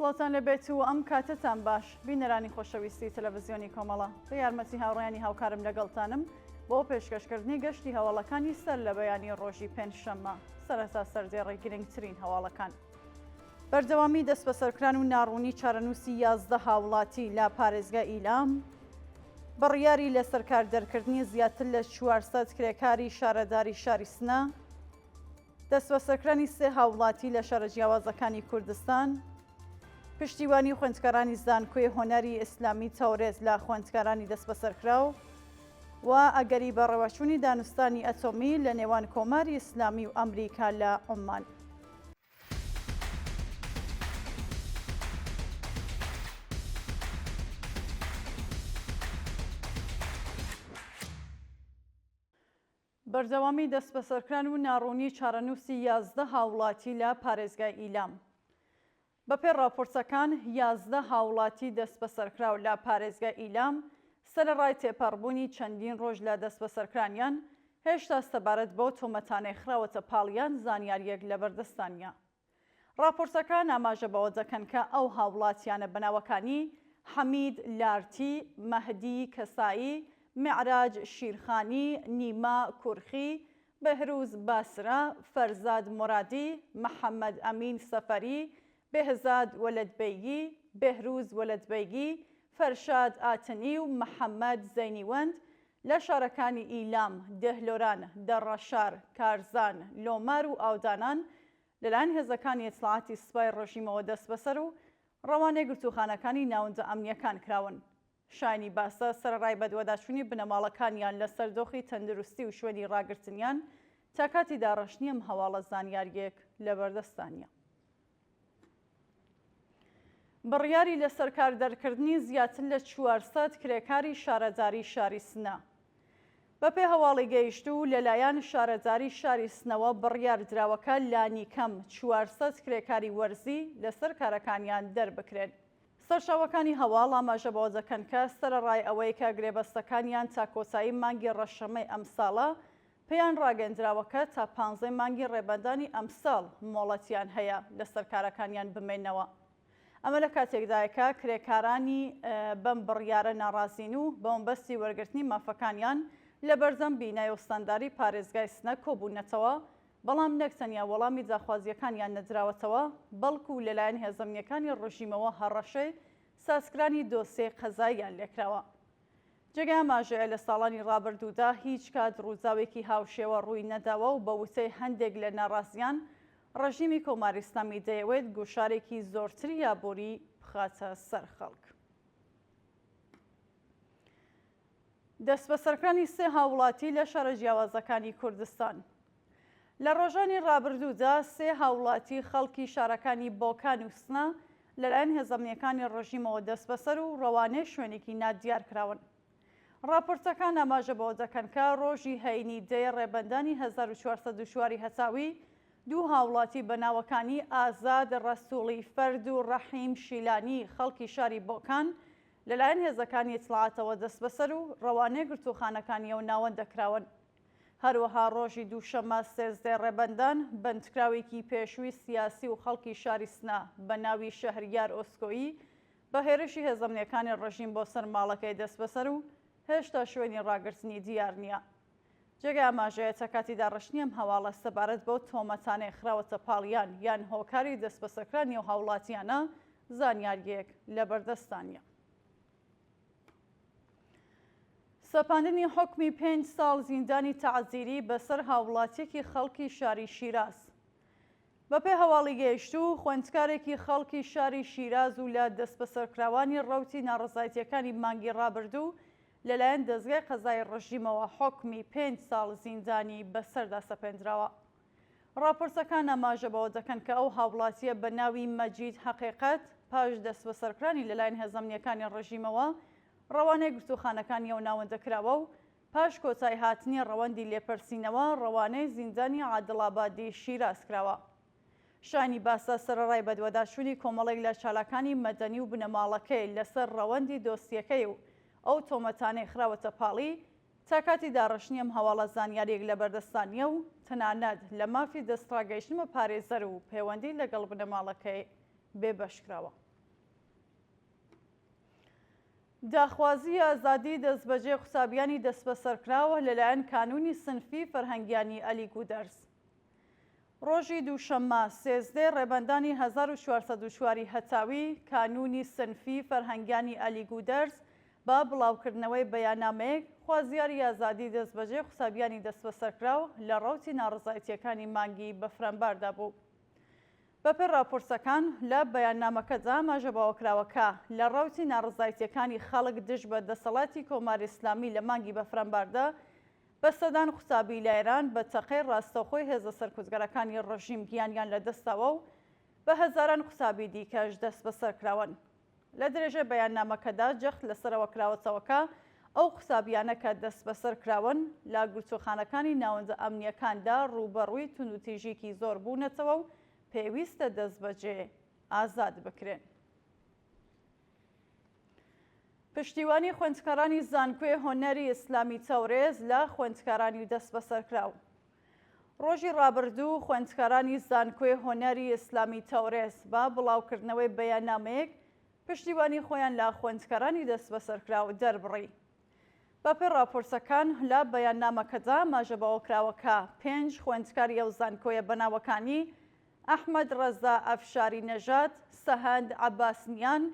سڵاوتان لێبێت و ئەم کاتەتان باش بینەرانی خۆشەویستی تەلەڤزیۆنی کۆمەڵە بە یارمەتی هاوڕێیانی هاوکارم لەگەڵتانم بۆ پێشکەشکردنی گەشتی هەواڵەکانی سەر لە بەیانی ڕۆژی پێنجشەممە سەرەتا سەردێڕی گرنگترین هەواڵەکان. بەردەوامی دەستبەسەرکران و ناڕوونی چارەنووسی 11 هاوڵاتی لە پارێزگای ئیلام، بڕیاری لەسەرکار دەرکردنی زیاتر لە 400 کرێکاری شارەداری شاری سنە، دەستبەسەرکرانی سێ هاوڵاتی لە شارە جیاوازەکانی کوردستان، پشتیوانی خوێندکارانی زانکۆی هونەری ئیسلامی تەورێز لە خوێندکارانی دەستبەسەرکراو و ئەگەری بەڕێوەچوونی دانوستانی ئەتۆمی لە نێوان کۆماری ئیسلامی و ئەمریکا لە عوممان. بەردەوامی دەستبەسەرکران و ناڕوونی چارەنووسی 11 هاوڵاتی لە پارێزگای ئیلام. بەپێی ڕاپۆرتەکان 11 هاوڵاتی دەستبەسەرکراو لە پارێزگای ئیلام سەرەڕای تێپەڕبوونی چەندین ڕۆژ لە دەستبەسەرکرانیان، هێشتا سەبارەت بەو تۆمەتانەی خراوەتە پاڵیان زانیارییەک لەبەردەستدا نییە. ڕاپۆرتەکان ئاماژە بەوە دەکەن کە ئەو هاوڵاتیانە بە ناوەکانی، حەمید لارتی، مەهدی کەسایی، میعراج شیرخانی، نیما کورخی، بەهروز باسرە، فەرزاد مورادی، محەمەد ئەمین سەفەری، بێهزاد وەلەدبەیگی، بێهروز وەلەدبەیگی، فەرشاد ئاتنی و محەمەد زەینیوەند لە شارەکانی ئیلام، دێهلۆران، دەڕەشار، کارزان، لۆمار و ئاودانان لەلایەن هێزەکانی ئیتڵاعاتی سپای ڕێژیمەوە دەستبەسەر و ڕەوانەی گرتووخانەکانی ناوەندە ئەمنییەکان کراون. شایانی باسە، سەرەڕای بەدواداچوونی بنەماڵەکانیان لەسەر دۆخی تەندروستی و شوێنی ڕاگرتنیان، تا کاتی داڕشتنی ئەم هەواڵە زانیارییەک لەبەردەستدا نییە. بڕیاری لەسەرکار دەرکردنی زیاتر لە 400 کرێکاری شارەداری شاری سنە. بەپێ هەواڵی گەیشتوو لەلایەن شارەداری شاری سنەوە بڕیار دراوە کە لانیکەم 400 کرێکاری وەرزی لەسەر کارەکانیان دەربکرێن. سەرچاوەکانی هەواڵ ئاماژە بەوە دەکەن کە سەرەڕای ئەوەی کە گرێبەستەکانیان تا کۆتایی مانگی ڕەشەمەی ئەمساڵە، پێیان ڕاگەندراوە کە تا پانزەی مانگی ڕێبەندانی ئەمساڵ مۆڵەتیان هەیە لەسەر کارەکانیان بمێنەوە. ئەمە لە کاتێکدایە کە کرێکارانی بەم بڕیارە ناڕازین و بەمەبەستی وەرگرتنی مافەکانیان لەبەردەم بینای ئوستانداری پارێزگای سنە کۆبوونەتەوە، بەڵام نەک تەنیا وەڵامی داخوازییەکانیان نەدراوەتەوە، بەڵکو لەلایەن هێزەمنییەکانی ڕژیمەوە هەڕەشەی سازکرانی دۆسیەی قەزاییان لێکراوە. جێگای ئاماژەیە لە ساڵانی ڕابردوودا هیچ کات ڕووداوێکی هاوشێوە ڕووی نەداوە و بە وتەی هەندێک لە ناڕازیان ڕژیمی کۆماری ئیسلامی دەیەوێت گوشارێکی زۆرتری ئابووری بخاتە سەر خەڵک. دەستبەسەرکرانی سێ هاووڵاتی لە شارە جیاوازەکانی کوردستان. لە ڕۆژانی ڕابردوودا سێ هاووڵاتی خەڵکی شارەکانی بۆکان و سنە لەلایەن هێزە ئەمنییەکانی ڕژیمەوە دەستبەسەر و ڕەوانەی شوێنێکی نادیار کراون. ڕاپۆرتەکان ئاماژە بەوە دەکەن کە ڕۆژی هەینی دەیە ڕێبەندانی 1404 ی هەتاوی دوو هاوڵاتی بە ناوەکانی ئازاد ڕەسووڵی فەرد و ڕەحیم شیلانی خەڵکی شاری بۆکان لەلایەن هێزەکانی ئیتڵاعاتەوە دەستبەسەر و ڕەوانەی گرتووخانەکانی ئەو ناوەندە کراون. هەروەها ڕۆژی دووشەممە 13 ڕێبەندان، بەندکراوێکی پێشووی سیاسی و خەڵکی شاری سنە بە ناوی شەهریار ئۆسکۆیی بە هێرشی هێزە ئەمنییەکانی ڕژیم بۆ سەر ماڵەکەی دەستبەسەر و هێشتا شوێنی ڕاگرتنی دیار نییە. جێگای ئاماژەیە تا کاتی داڕشتنی ئەم هەواڵە سەبارەت بەو تۆمەتانەی خراوەتە پاڵیان یان هۆکاری دەستبەسەرکرانی ئەو هاوڵاتیانە زانیارییەک لەبەردەستدا نییە. سەپاندنی حوکمی پێنج ساڵ زیندانی تەعزیری بەسەر هاوڵاتیەکی خەڵکی شاری شیراز. بەپێی هەواڵی گەیشتوو، خوێندکارێکی خەڵکی شاری شیراز و لە دەستبەسەرکراوانی ڕەوتی ناڕەزایەتییەکانی مانگی ڕابردوو لەلایەن دەزگای قەزایی ڕژیمەوە حوکمی پێنج ساڵ زیندانی بەسەردا سەپێندراوە. ڕاپۆرتەکان ئاماژە بەوە دەکەن کە ئەو هاوڵاتییە بە ناوی مەجید حەقیقەت پاش دەستبەسەرکرانی لەلایەن هێزە ئەمنییەکانی ڕژیمەوە ڕەوانەی گرتووخانەکانی ئەو ناوەندە کراوە و پاش کۆتایهاتنی ڕەوەندی لێپرسینەوە ڕەوانەی زیندانی عادڵابادی شیراز کراوە. شایانی باسە سەرەڕای بەدواداچوونی کۆمەڵێک لە چالاکانی مەدەنی و بنەماڵەکەی لەسەر ڕەوەندی دۆسیەکەی و ئەو تۆمەتانەی خراوەتە پاڵی، تا کاتی داڕشتنی ئەم هەواڵە زانیارییەک لەبەردەستدا نییە و تەنانەت لە مافی دەستڕاگەیشتن بە پارێزەر و پەیوەندی لەگەڵ بنەماڵەکەی بێبەش کراوە. داخوازی ئازادی دەستبەجێ قوتابیانی دەستبەسەرکراو لەلایەن کانوونی سنفی فەرهەنگیانی ئەلیگودەرز. ڕۆژی دووشەممە 13 ڕێبەندانی 1404 ی هەتاوی، کانوونی سنفی فەرهەنگیانی ئەلیگودەرز بە بڵاوکردنەوەی بەیاننامەیەک خوازیاری ئازادی دەستبەجێ قوتابیانی دەستبەسەرکراو لە ڕەوتی ناڕەزایەتییەکانی مانگی بەفرانباردا بوو. بەپێی ڕاپۆرتەکان، لە بەیاننامەکەدا ئاماژە بەوەکراوە کە لە ڕەوتی ناڕەزایەتییەکانی خەڵک دژ بە دەسەڵاتی کۆماری ئیسلامی لە مانگی بەفرانباردا، بە سەدان قوتابی لە ئێران بە تەقەی ڕاستەوخۆی هێزە سەرکوتگەرەکانی ڕژیم گیانیان لەدەستداوە و بە هەزاران قوتابی دیکەش دەستبەسەرکراون. لە درێژەی بەیاننامەکەدا جەخت لەسەر ئەوە کراوەتەوە کە ئەو قوتابییانە کە دەستبەسەر کراون لە گرتووخانەکانی ناوەندە ئەمنییەکاندا ڕووبەڕووی توندوتیژیی زۆر بوونەتەوە و پێویستە دەستبەجێ ئازاد بکرێن. پشتیوانی خوێندکارانی زانکۆی هونەری ئیسلامی تەورێز لە خوێندکارانی دەستبەسەرکراو. ڕۆژی ڕابردوو خوێندکارانی زانکۆی هونەری ئیسلامی تەورێز بە بڵاوکردنەوەی بەیاننامەیەک پشتیوانی خۆیان لە خوێندکارانی دەستبەسەرکراو دەربڕی. بەپێی ڕاپۆرتەکان لە بەیاننامەکەدا ئاماژە بەوەکراوە کە پێنج خوێندکاری ئەو زانکۆیە بە ناوەکانی ئەحمەد ڕەزا ئەفشاری نەژاد، سەهەند عەباسنیان،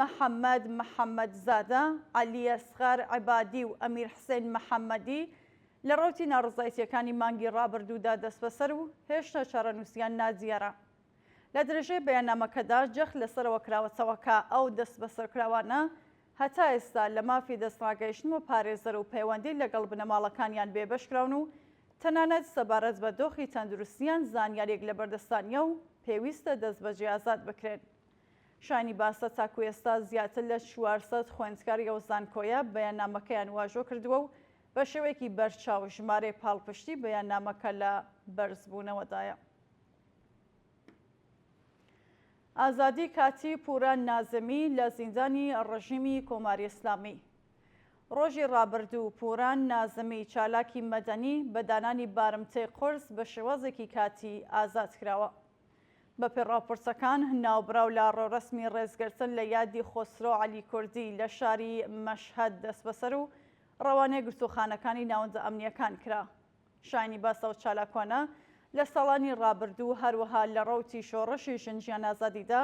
محەمەد محەمەدزادە، عەلی ئەسغەر عەبادی و ئەمیر حسێن محەمەدی لە ڕەوتی ناڕەزایەتییەکانی مانگی ڕابردوودا دەستبەسەر و هێشتا چارەنووسیان نادیارە. لە درێژەی بەیاننامەکەدا جەخت لەسەر ئەوە کراوەتەوە کە ئەو دەستبەسەرکراوانە هەتا ئێستا لە مافی دەستڕاگەیشتن بە پارێزەر و پەیوەندی لەگەڵ بنەماڵەکانیان بێبەش کراون و تەنانەت سەبارەت بە دۆخی تەندروستییان زانیارییەک لەبەردەستا نییە و پێویستە دەستبەجێ ئازاد بکرێن. شایانی باسە تاکو ئێستا زیاتر لە 400 خوێندکاری ئەو زانکۆیە بەیاننامەکەیان واژۆ کردووە و بە شێوەیەکی بەرچاو ژمارەی پاڵپشتی بەیاننامەکە لە بەرزبوونەوەدایە. ئازادی کاتی پوران نازمی لە زیندانی ڕژیمی کۆماری ئیسلامی. ڕۆژی ڕابردوو پوران نازمی چالاکی مەدەنی بە دانانی بارمتەی قورس بە شێوازێکی کاتی ئازاد کراوە. بەپێی ڕاپۆرتەکان، ناوبراو لە ڕێوڕەسمی ڕێزگرتن لە یادی خۆسرۆ عەلی کوردی لە شاری مەشهەد دەستبەسەر و ڕەوانەی گرتووخانەکانی ناوەندە ئەمنییەکان کرا. شایانی باسە ئەو چالاکوانە لە ساڵانی ڕابردوو هەروەها لە ڕەوتی شۆڕشی ژن ژیان ئازادیدا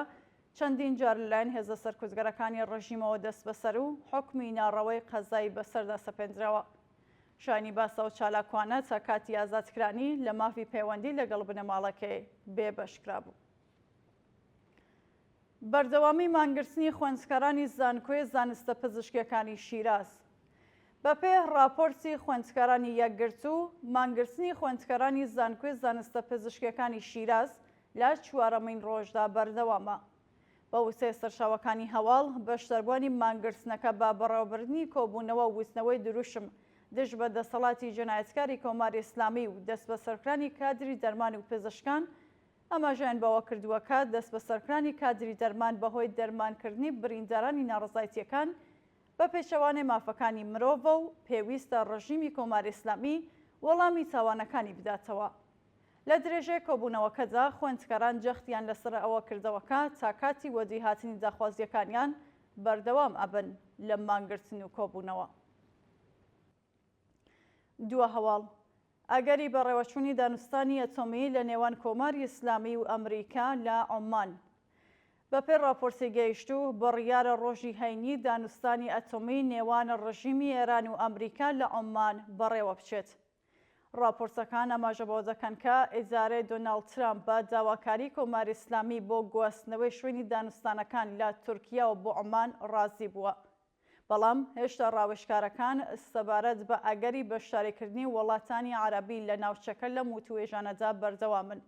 چەندین جار لەلایەن هێزە سەرکوتگەرەکانی ڕژیمەوە دەستبەسەر و حوکمی ناڕەوای قەزای بەسەردا سەپێندراوە. شایانی باسە ئەو چالاکوانە تا کاتی ئازادکرانی لە مافی پەیوەندی لەگەڵ بنەماڵەکەی بێبەش کرابوو. بەردەوامی مانگرتنی خوێندکارانی زانکۆی زانستە پزیشکیەکانی شیراز. بەپێ ڕاپۆرتی خوێندکارانی یەکگرتوو، مانگرتنی خوێندکارانی زانکۆی زانستە پزیشکیەکانی شیراز لە چوارەمین ڕۆژدا بەردەوامە. بە وتەی سەرچاوەکانی هەواڵ، بەشداربووانی مانگرتنەکە بە بەڕێوەبردنی کۆبوونەوە و وتنەوەی دروشم دژ بە دەسەڵاتی جەنایەتکاری کۆماری ئیسلامی و دەستبەسەرکرانی کادری دەرمان و پزیشکان ئاماژەیان بەوە کردووە کە دەستبەسەرکرانی کادری دەرمان بەهۆی دەرمانکردنی بریندارانی ناڕەزایتییەکان بە پێچەوانەی مافەکانی مرۆڤە و پێویستە ڕژیمی کۆماری ئیسلامی وەڵامی تاوانەکانی بداتەوە. لە درێژەی کۆبوونەوەکەدا خوێندکاران جەختیان لەسەر ئەوە کردەوە کە تا کاتی وەدیهاتنی داخوازییەکانیان بەردەوام ئەبن لە مانگرتن و کۆبوونەوە. دوا هەواڵ، ئەگەری بەڕێوەچوونی دانوستانی ئەتۆمی لە نێوان کۆماری ئیسلامی و ئەمریکا لە عوممان. بەپێی ڕاپۆرتی گەیشتوو، بڕیارە ڕۆژی هەینی دانوستانی ئەتۆمی نێوان ڕژیمی ئێران و ئەمریکا لە عوممان بەڕێوە بچێت. ڕاپۆرتەکان ئاماژە بەوە دەکەن کە ئیدارەی دۆناڵد ترامپ بە داواکاری کۆماری ئیسلامی بۆ گواستنەوەی شوێنی دانوستانەکان لە تورکیاوە بۆ عومان ڕازی بووە. بەڵام هێشتا ڕاوێژکارەکان سەبارەت بە ئەگەری بەشداریکردنی وڵاتانی عەرەبی لە ناوچەکە لەم وتووێژانەدا بەردەوامن.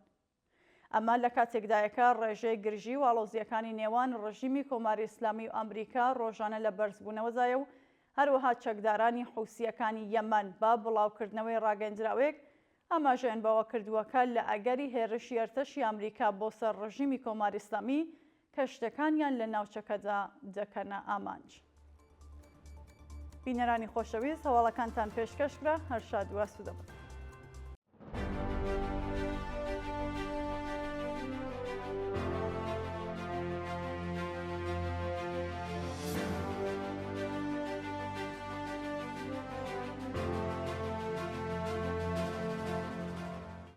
ئەمە لە کاتێکدایە کە ڕێژەی گرژی و ئاڵۆزییەکانی نێوان ڕژیمی کۆماری ئیسلامی و ئەمریکا ڕۆژانە لە بەرزبوونەوەدایە و هەروەها چەکدارانی حوسییەکانی یەمەن بە بڵاوکردنەوەی ڕاگەیندراوێک ئاماژەیان بەوە کردووە کە لە ئەگەری هێرشی ئەرتەشی ئەمریکا بۆ سەر ڕژیمی کۆماری ئیسلامی کەشتەکانیان لە ناوچەکەدا دەکەنە ئامانج. بینەرانی خۆشەویست هەواڵەکانتان پێشکەش کرا هەر شاد و ئاسوودە بن.